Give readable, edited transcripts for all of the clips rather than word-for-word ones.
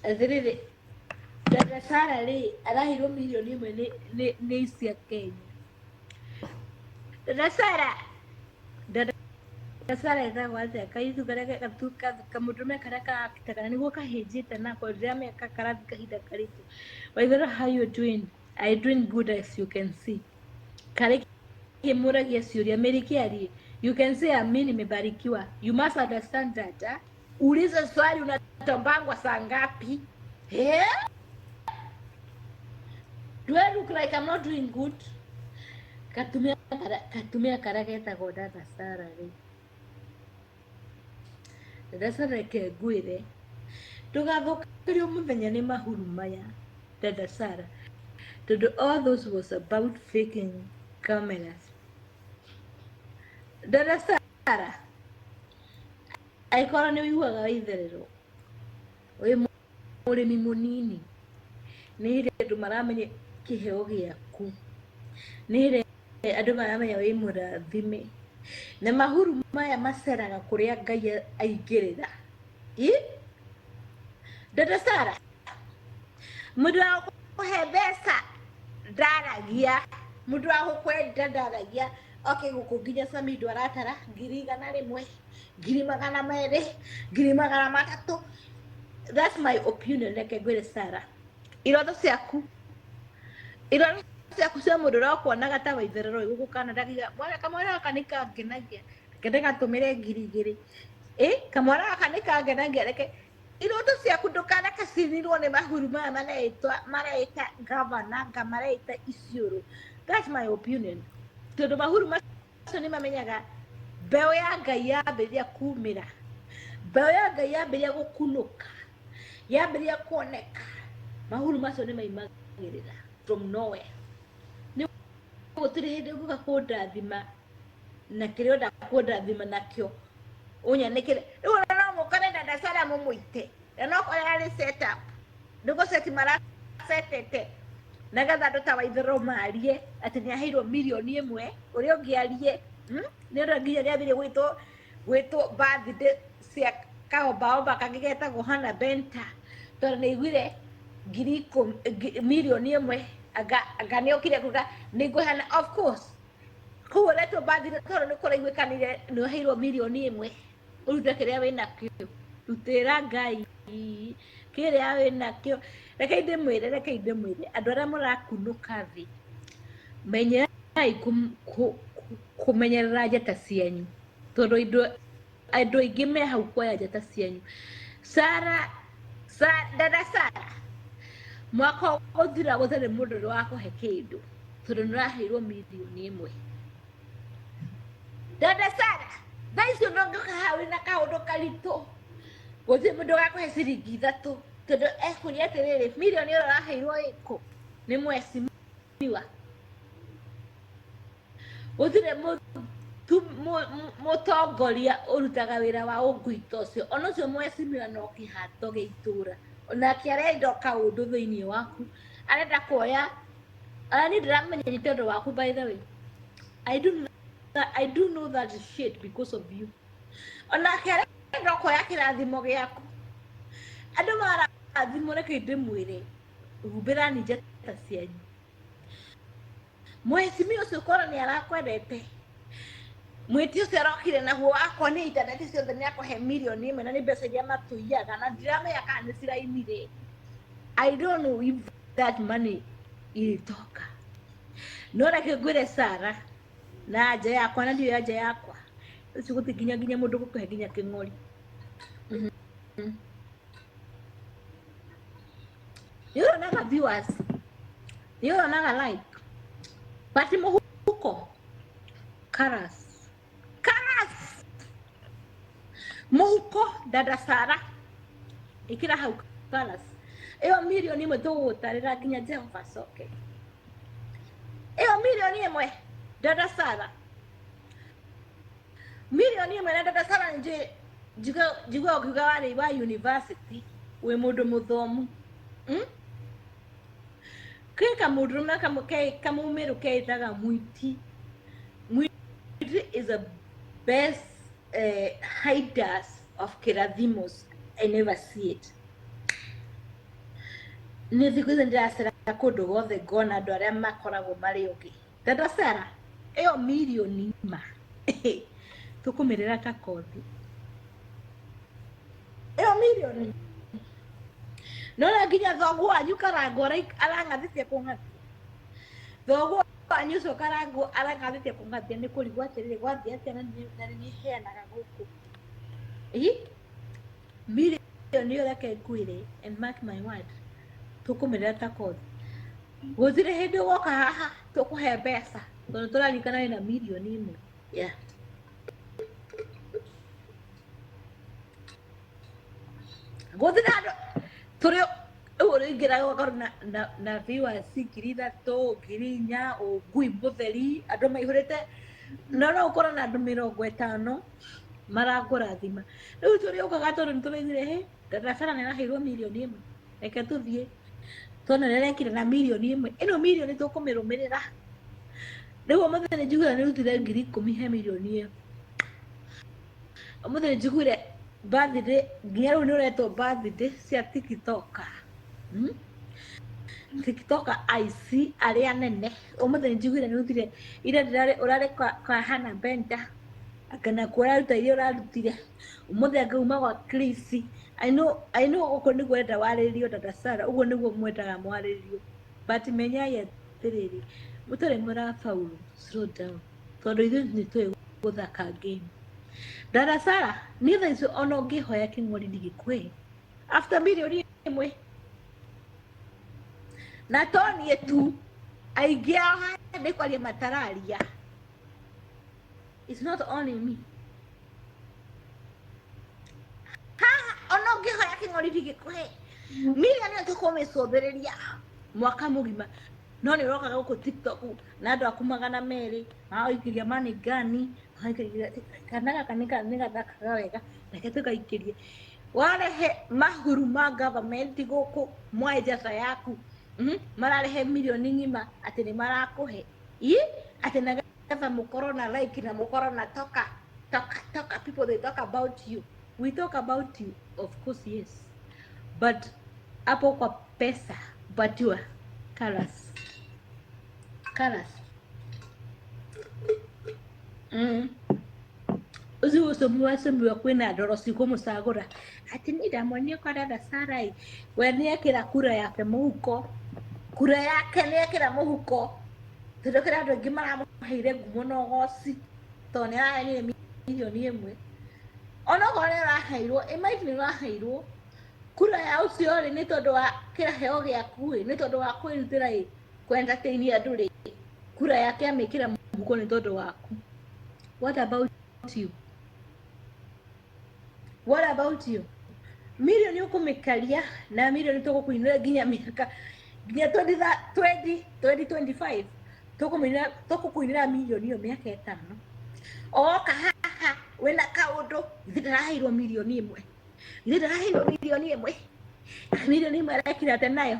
Atĩrĩrĩ, dada Sara rĩ, araheirwo mirioni 1 nĩ icia Kenya. Dada Sara, dada Sara etagwo atĩa? Kairĩtu karĩa kamũndũrũme karĩa karakitaga nĩguo kahĩnjĩte nako ndĩramenya karathi kahinda karitũ. Waithera, how you doing? I doing good as you can see. Karĩ kĩmũragia ciũria Mary Kĩarie. You can say ami nimebarikiwa. You must understand that. Ah? Uliza swali unatambangwa saa ngapi? Eh? Do I look like I'm not doing good? Katumia karĩa getagwo dada Sara rĩ. Dada Sara reke ngwĩre. Ndũgathũkĩrio mũthenya nĩ mahuru maya, dada Sara. Tondũ all those was about faking cameras. Dada Sara, angĩkorwo nĩ ũiguaga waitherero, wĩ mũrĩmi mũnini, nĩ hĩndĩ andũ maramenya kĩheo gĩaku, nĩ hĩndĩ andũ maramenya wĩ mũrathime, na mahuru maya maceraga kũrĩa Ngai aingĩrĩra. Ĩ? Dada Sara, mũndũ wa gũkũhe mbeca ndaragia, mũndũ wa gũkwenda ndaragia. Okay, gũkũ nginya Samido aratara 100,000, 200,000, 300,000. That's my opinion. Reke ngwĩre Sara, iroto ciaku, iroto ciaku cia mũndũ ũrĩa ũkuonaga ta waitherero gũkũ Canada nginya mwana kamwana gaka nĩ kangenagia, reke ndĩgatũmĩre 2,000. Ĩ, kamwana gaka nĩ kangenagia, reke iroto ciaku ndũkanareke cininwo nĩ mahuru maya mareitwa, mareita gavana, nga mareita Isiolo. That's my opinion. Tondũ mahuru macio nĩ mamenyaga mbeũ ya Ngai yambĩrĩria kumĩra, mbeũ ya Ngai yambĩrĩria gũkunũka, yambĩrĩria kuoneka, mahuru macio nĩ maimagĩrĩra from nowhere. Nĩ gũtirĩ hĩndĩ ũngĩũka kũndathima na kĩrĩa ũrenda kũndathima nakĩo ũnyanĩkĩre. Rĩu ona no mũkore dada Sara mũmũite, na no ũkore arĩ set up, nĩ gũceti maracetete nĩgetha andũ ta Waitherero marie atĩ nĩ aheirwo mirioni 1, ũrĩa ũngĩ arie, Nĩ ũndũ nginya nĩ ambĩrĩrie gwĩtwo birthday cia kaombaomba kangĩ getagwo Hannah Benta, tondũ nĩ aiguire 10,000, mirioni 1, anga nĩ okire kuga nĩ ngũheana. Of course koguo ũretwo birthday tondũ nĩ kũraiguĩkanire nĩ ũheirwo mirioni 1, ũrute kĩrĩa wĩnakĩo, rutĩra Ngai kĩrĩa wĩnakĩo. Rekei ndĩmwĩre, rekei ndĩmwĩre andũ arĩa mũrakunũka thĩ, menyerai kũmenyerera njata cianyu, tondũ andũ aingĩ me hau kuoya njata cianyu. Sara, dada Sara, mwaka ũgũthira gũtarĩ mũndũ ũrĩ wakũhe kĩndũ, tondũ nĩ ũraheirwo mirioni 1. Dada Sara, thaa icio ndũngĩũka haha wĩna kaũndũ karitũ, gũtirĩ mũndũ ũgakũhe ciringi 3, tondũ ekũria atĩrĩrĩ, mirioni ĩyo ũraheirwo ĩkũ? Nĩ mwecimiwa. Gũtirĩ mũtongoria ũrutaga wĩra wa ũngui ta ũcio. Ona ũcio mwecimiwa no kĩhato gĩa itũra. Onake arenda o kaũndũ thĩinĩ waku, arenda kuoya. Ona niĩ ndĩramenya nĩ tondũ waku, by the way. I do know that shit because of you. Onake arenda kuoya kĩrathimo gĩaku. Andũ marathimwo, reke ndĩmwĩre, humbĩrani njata cianyu. Mwecimi ũcio korwo nĩ arakwendete, mwĩti ũcio arokire naguo wakwa nĩ intaneti ciothe nĩ akũhe mirioni 1, na nĩ mbeca iria matũiyaga, na ndiramenya kana nĩ ciraimire. I don't know if that money ilitoka. No reke ngwĩre Sara, na nja yakwa, na ndiũ ya nja yakwa, ũcio gũtirĩ nginya mũndũ gũkũhe nginya kĩng'ori. Nĩ ũronaga viewers, nĩ ũronaga like, but mũhuko karas karas mũhuko. Dada Sara, ĩkĩra hau karas ĩyo mirioni 1 tũgũgũtarĩra nginya Jehova acoke. Ĩyo mirioni 1, dada Sara, mirioni 1. Na dada Sara, nĩ njigua ũkiuga warĩ wa university, wĩ mũndũ mũthomu, Kwĩ kamũndũrũme kamũmĩrũ keĩtaga Mwiti. Mwiti is a best hiders of kĩrathimos. I never see it. Nĩ thikũ ici ndĩracera kũndũ guothe ngona andũ arĩa makoragwo marĩ ũgĩ. Dada Sarah, ĩyo mirioni ma tũkũmĩrĩra ta kothi. Ĩyo mirioni nona nginya thoguo wanyu Karangũ arang'athĩtie kũng'athia. Thoguo wanyu ũcio Karangũ arang'athĩtie kũng'athia nĩ kũrigwo atĩrĩrĩ gwathiĩ atĩa na nĩ niĩ heanaga gũkũ. Ĩ mirioni ĩyo reke ngwĩre and mark my word tũkũmĩrĩra ta kothi. Gũtirĩ hĩndĩ ũgoka haha tũkũhe mbeca tondũ tũraririkana wĩna mirioni ĩmwe. Yeah. Gũtirĩ handũ tũrĩ ũguo ũrĩingĩraga ũgakorwo na viewers 3,000 4,000 ũngui mũtheri andũ maihũrĩte no no ũkorwo na andũ 50 marakũrathima. Rĩu tũrĩũkaga tondũ nĩtũraiguire hĩ Dada Sarah nĩaraheirwo mirioni ĩmwe reke tũthiĩ tuone ũrĩa arekire na mirioni ĩmwe ĩno mirioni tũkũmĩrũmĩrĩra. Rĩu ũmũthĩ nĩnjiguire nĩrutire 10,000 he mirioni ĩyo. Ũmũthĩ nĩnjiguire birthday nginya rĩu nĩũretwo birthday cia tiktoker. Tiktoker aici arĩa anene. Ũmũthĩ nĩnjiguire nĩrutire ira ndĩrarĩ ũrarĩ kwa Hannah Benta anga nakuo ũraruta iria ũrarutire. Ũmũthĩ anga uma gwa Chris. I know, I know gũkũ nĩguo ũrenda warĩrĩrio Dada Sarah, ũguo nĩguo mwendaga mwarĩrĩrio. But menyai atĩrĩrĩ, mũtarĩ mũrabaulu, slow down. Tondũ ithuĩ nĩtũĩ gũthaka game. Dada Sarah, niĩ thaa ici ona ũngĩhoya kĩng'ori ndingĩkũhe. After mirioni ĩmwe. Na to niĩ tu, aingĩ ao haha nĩ kwaria matararia. It's not only me. Haha ona ũngĩhoya kĩng'ori ndingĩkũhe. Mirioni ĩyo tũkũmĩcũthĩrĩria mwaka mũgima. No nĩ ũroka gũkũ TikTok na andũ aku 200 magaikĩria money gani, magaikĩria kana gaka nĩ gathakaga wega, reke tũgaikĩrie. Warehe mahuru ma government gũkũ mwae njata yaku, mararehe mirioni ng'ima atĩ nĩ marakũhe. Ĩ atĩ nĩgetha mũkorwo na like na mũkorwo na toka toka toka, people they talk about you. We talk about you, of course, yes. But hapo kwa pesa upatiwa colors. Colors. Ũcio ũcũmi kwĩna ndoro cikũmũcagũra atĩ niĩ ndamuonire kwa Dada Sarah ĩ we nĩekĩra kura yake mũhuko, kura yake nĩekĩra mũhuko tondũ kĩrĩ andũ aingĩ maramũheire ngumo na ũgoci tondũ nĩaraheanire mirioni ĩmwe. Onokorwo nĩũraheirwo, ĩ might nĩũraheirwo kura ya ũcio rĩ nĩ tondũ wa kĩheo gĩaku ĩ nĩ tondũ wa kwĩrutĩra ĩ kũ entertain andũ rĩ kura yake amĩkĩra mũhuko nĩ tondũ waku. What about you? What about you? Mirioni ũkũmĩkaria na mirioni tũgũkũinĩra nginya mĩaka nginya 2025 tũgũkũinĩra mirioni ĩyo mĩaka ĩtano. Oka haha wĩna kaũndũ ithe ndaraheirwo mirioni ĩmwe, ithe ndaraheirwo mirioni ĩmwe, mirioni ĩmwe arekire atĩa nayo?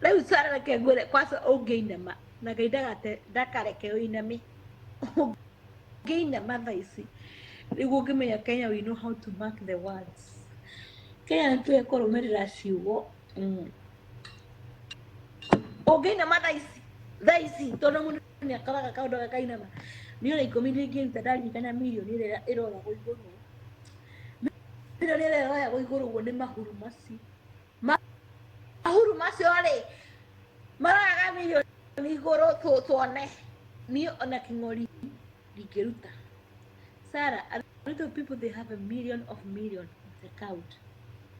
Rĩu Sarah reke ngwĩre kwanza ũngĩinama na Ngai ndakareke ũiname. Ũngĩinama thaa ici rĩu ũngĩmenya Kenya we know how to mark the words. Kenya nĩ tũĩ kũrũmĩrĩra ciugo. Ũngĩinama thaa ici, thaa ici tondũ mũndũ nĩ akoraga kaũndũ gakainama. Niĩ ona 10 ndingĩruta ndaririkana mirioni ĩrĩa ĩroyagwo igũrũ. Mirioni ĩrĩa ĩroyagwo igũrũ ũguo nĩ mahuru macio. Mahuru macio rĩ maroyaga mirioni igũrũ tuone. Niĩ ona kĩng'ori ndingĩruta. Sarah, a lot of people they have a million of million of the count.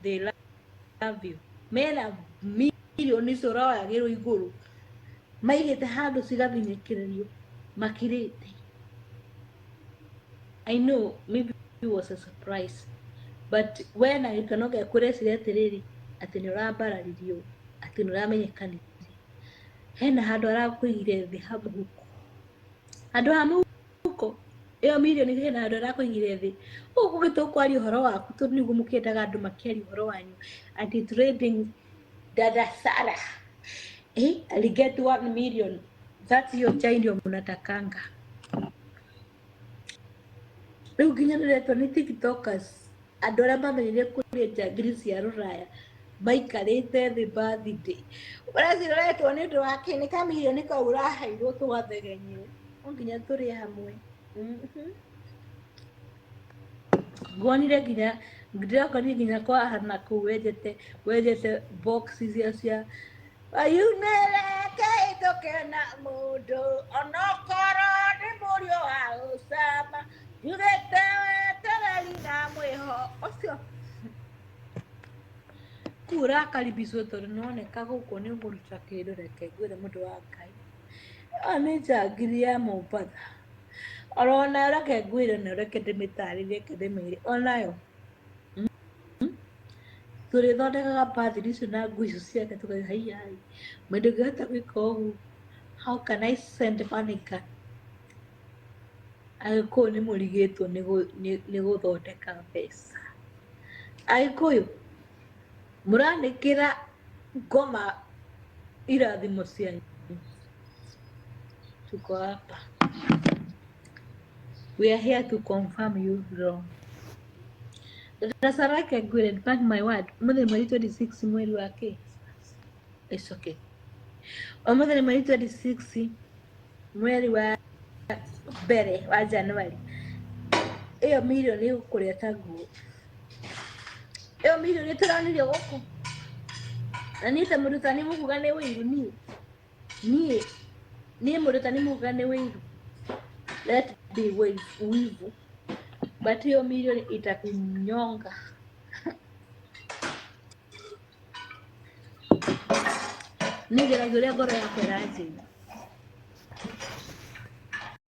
They love you. Mena mirioni icio ũroyagĩrwo igũrũ. Maigĩte handũ cigathinyĩkĩrĩrio makirĩte. I know maybe it was a surprise, but when I gĩkeno gĩaku ũreciria atĩrĩrĩ atĩ nĩ ũrambararirio atĩ nĩ ũramenyekanire. Hena handũ arakũigire thĩ ha mũhuko. Handũ ha mũhuko ĩyo mirioni hena handũ arakũigire thĩ. Gũkũ kũngĩ tũkwaria ũhoro waku tondũ nĩguo mũkĩendaga andũ makĩaria ũhoro wanyu. Atĩ trading Dada Sarah. Ali get 1 million. That's your child ndio mnatakanga. Rĩu nginya nĩretwo nĩ tiktokers andũ arĩa mamenyire kũrĩa njangiri cia rũraya Maikarĩte thĩ birthday. Ũraciroretwo nĩ ũndũ wa kĩ? Nĩ kamirioni kau ũraheirwo tũgathegenywo. No nginya tũrĩe hamwe. Nguonire nginya ndĩrakorire nginya kwa hana kũu wenjete wenjete box icio cia ayunĩre kĩndũ mũndũ onokorwo nĩ mũriũ wa ũcamba njugĩte wetereri na mwĩho ũcio kũu ũrakaribicwo tondũ nĩwoneka gũkũ nĩ ũkũruta kĩndũ. Reke ngwĩre mũndũ wa Ngai, ĩyo nĩ njangiri ya Mombatha oronayo. Reke ngwĩre nayo, reke ndĩmĩtarĩrie, reke ndĩmĩre onayo. Tũrĩthondekaga bathiri icio na nguo icio ciake tũkauga haiya mũndũ ũngĩhota gwĩka ũguo, how can I send money? Agĩkũyũ nĩ mũrigĩtwo nĩ gũthondeka mbeca. Agĩkũyũ mũranĩkĩra ngoma irathimo cianyu. Tuko hapa, we are here to confirm you wrong. Darasa rake ngwĩre, mark my word, ũmũthĩ mweri 26 mweri wa kĩ? It's okay. Ũmũthĩ nĩ mweri 26 mweri wa mbere wa January. Ĩyo mirioni ĩgũkũrĩa ta nguo. Ĩyo mirioni tũronirio gũkũ na niĩ ta mũrutani mũkuga nĩ wĩiru. Niĩ mũrutani mũkuga nĩ wĩiru. Let be wivu, but hiyo milioni itakunyonga. Nĩ ngeragia ũrĩa ngoro yakwa ĩranjĩra.